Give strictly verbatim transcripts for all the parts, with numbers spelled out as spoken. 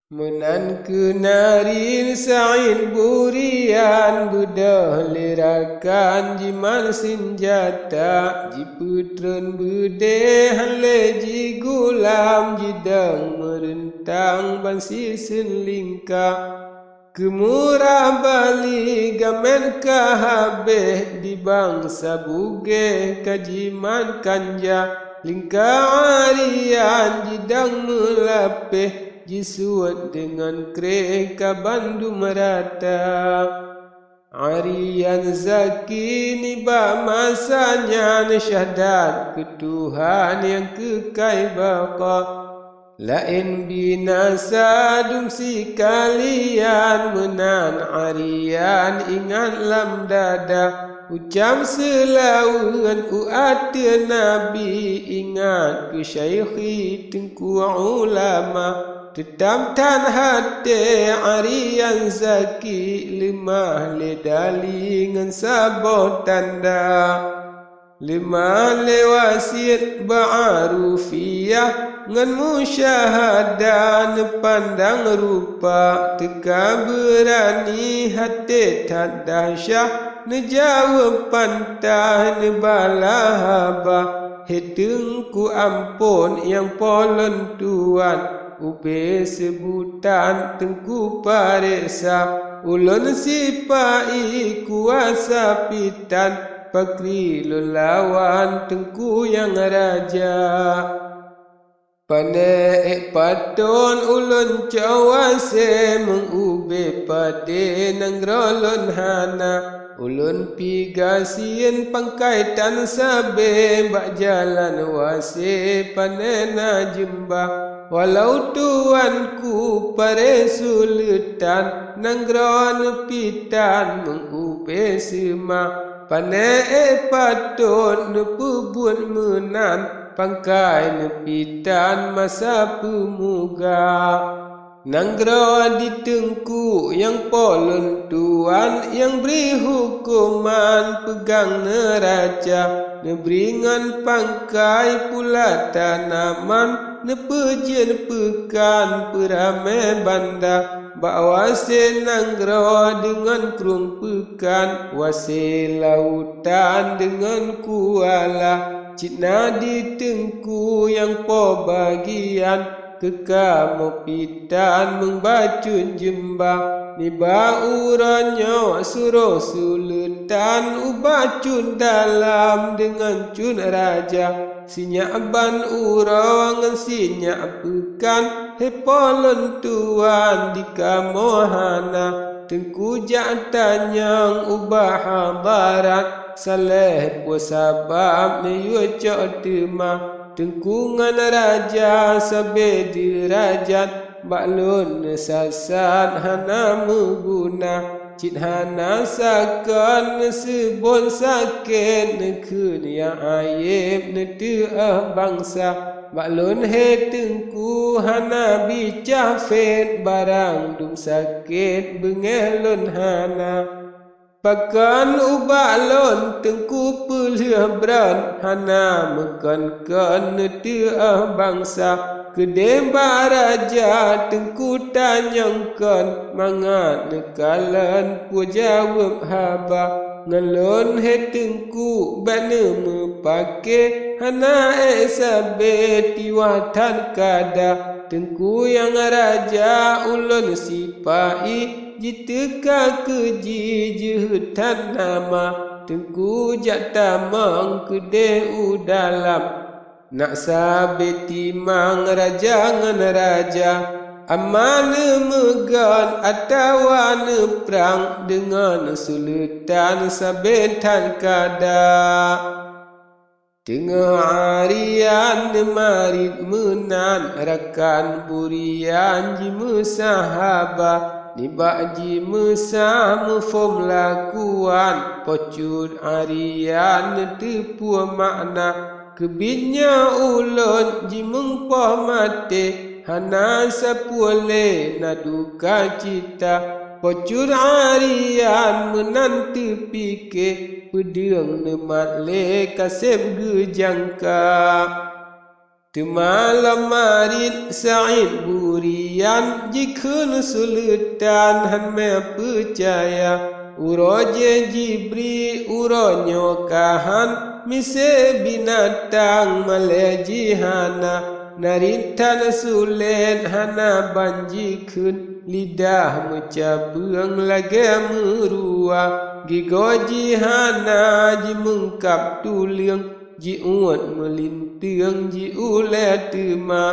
Meunan keuh Narin Said Burian beudôh lé rakan jimat seunjata, jipeutreun beudé han lé jigulam, jidong meureuntang ban siseun lingka. Keumurah bali gamét ka habéh, di bansa bugéh ka jimat kanja, lingka arian jidong meulapéh, jisuet deungon kreh ka bandum rata. Arian Zaki nibak masa nyan syahdat keu Tuhan nyang keukai baqa. Laén binasa dum sikalian, meunan arian ingat lam dada. Ucab seulaweuet u ateueh Nabi, ingat keu syekhi teungku ulama. Teutab that até arian Zaki, leumah lé dali ngon saboh tanda. Leumah lé wasiet bak arufiyah ngon musyahadah, neupandang rupa teuka beurani, até that dahsyat neujaweueb pantah, neubala haba, "He Teungku, amphon nyang po lôn tuan, ubé seubutan Teungku pareksa. Ulôn sipa-i kuasa pitan, pakri lôn lawan Teungku nyang raja. Pané ék patot ulôn cok wase, meung ubé padé nanggroe lôn hana. Ulôn pi gasien pangkai tan sabé, bak jalan wase pané na jeumba. Walau tuanku paré suleutan, nanggroe neupitan meung ubé seuma, pané ék patot neupeubuet meunan, pangkai neupitan masa peumuga. Nanggroe di Teungku nyang po lôn tuan, nyang bri huköman peugang neuraja, neubri ngon pangkai pula tanaman, neupeujeuet peukan peuramé banda. Bak wase nanggroe deungon krueng peukan, wase lautan deungon kuala, cit na di Teungku nyang po bagian. Keu kamoe pitan meung bacut jeumba, nibak uroe nyoe suroh suleutan ubak cut dalam deungon cut raja. Sinyak ban uroe ngon sinyak peukan, he po lôn tuan, di kamoe hana. Teungku jak tanyong ubak hadarat, saléh peue sabab neuyue cok teuma. Teungku ngon raja sabe deurajat, bak lôn neusasat hana meuguna. Cit hana sakon neuseubot sakét, neukheun nyang ayeb neuteu'oh bansa. Bak lôn he Teungku hana bicah phét, barang dum sakét beungéh lôn hana. Pakon ubak lôn Teungku peulheueh brot, hana meukon-kon neuteu'oh bansa. Keudeh bak raja Teungku tanyong kon, mangat neukalon peue jaweueb haba. Ngon lôn he Teungku bék neumeupaké, hana ék sabe tiwah that kada. Teungku nyang raja ulôn sipa-i, jiteuka keu jih jeuhet that nama. Teungku jak tamong keudeh u dalam, nak sabe timang raja ngon raja, ama neumeugon atawa neuprang deungon suleutan sabe that kada. Teungoh arian neumarit meunan, rakan burian jimeusa haba. Nibak jimeusa muphom lakuan, po cut arian neuteupeue makna. Keubiet nyoe ulôn jimeung poh maté, hana sapeue lé na duka cita. Po cut arian meunan teupike, peudeueng neumat lé kaseb geujangka. Teuma lom marit Said Burian jikheun suleutan han mé peucaya. Uroe jéh jibri, uroe nyoe ka han, miseue binatang malée jih hana. Narit tan sulet hana ban jikheun, lidah meucabeueng lagée meuruwa. Gigoe jih hana jimeungkab tuleueng, jiuet meulinteung jiulée teuma.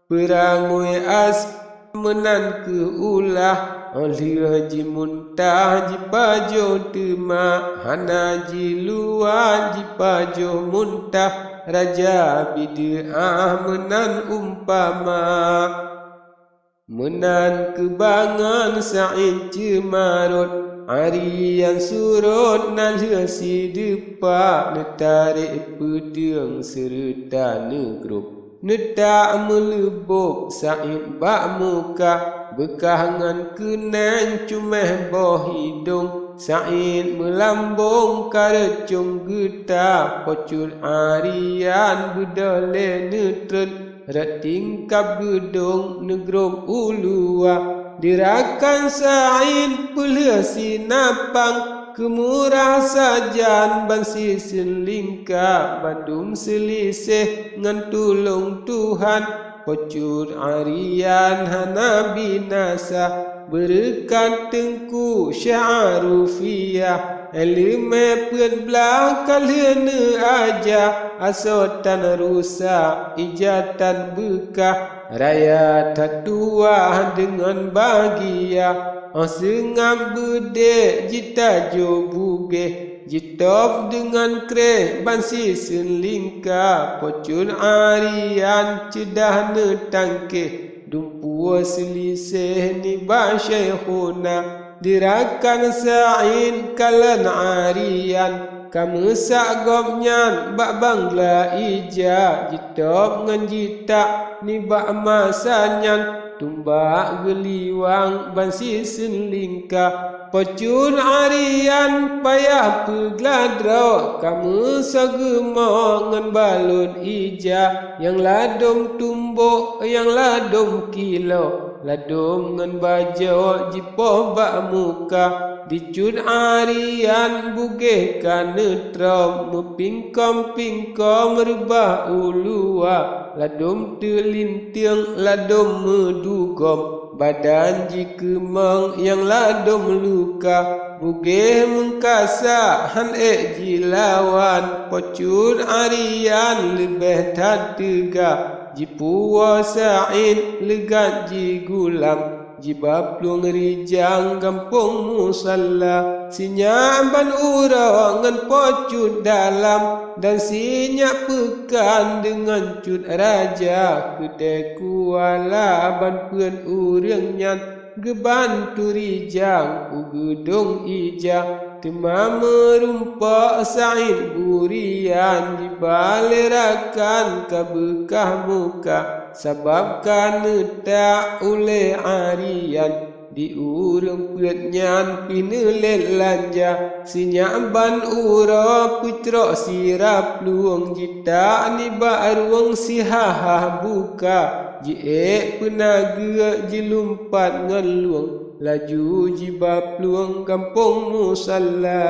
Peurangui as meunan kheueh ulah, óh lheueh jimuntah jipajoh teuma. Hana jiluwa jipajoh muntah, raja bideuah meunan umpama. Meunan keubangan Said Ceumarot, ari nyang surot na lheueh sideupa, neutarek peudeueng seureuta neugrob. Neutak meuleubôb Said bak muka, beukah ngon keuneng cuméh boh idong. Said meulambong ka reucong geuta, Po Cut Arian beudôh lé neutreun. Rot tingkab geudong neugrob u luwa, di rakan Said peulheueh sinapang, keumurah sajan ban siseun lingka, bandum seuliséh ngon tulông Tuhan. Po Cut Arian hana binasa, beureukat Teungku Syekh Arufiyah, iéleumé peuet blaih ka lheueh neuaja, asoe tan rusak, ija tan beukah, raya that tuwah deungon bahagia. Óh seungab beudék jitajoe bugéh, jitôb deungon kréh ban siseun lingka. Po Cut Arian ceudah neutangkéh, dumpeue seuliséh nibak Syaikhona. Di rakan Said kalon Arian, ka meusak gobnyan bak bangla ija, jitôb ngon jitak nibak masa nyan, tumbak geuliwang ban siseun lingka. Po Cut Arian payah peuglah droe, ka meusoe geumo ngon balon ija, nyang ladôm tumbok, nyang ladôm kilo. Ladôm ngon bajoe jipoh bak muka, di Cut Arian bugéh ka neutrom, meupingkom-pingkom reubah u luwa, ladôm teulinteung, ladôm meudugom, badan jikeumong nyang ladôm luka, bugéh meukasa han ék jilawan. Po Cut Arian leubeh that teuga, jipuwoe Said leugat jigulam, jiba plueng rijang gampông musalla. Sinyak ban uroe ngon Po Cut Dalam, dan sinyak peukan deungon Cut Raja, keudée kuala ban peuet ureuëng nyan. Geubantu rijang u geudong ija, teuma meurumpok Said Burian, jiba lé rakan ka beukah muka, sabab ka neutak ulée Arian. Di ureuëng peuet nyan pih neulét lanja, sinyak ban uroe peucrok sira plueng, jitak nibak rueng siha-ha buka. Jiék peunageue jilumpat ngon lueng, laju jiba plueng gampông musalla.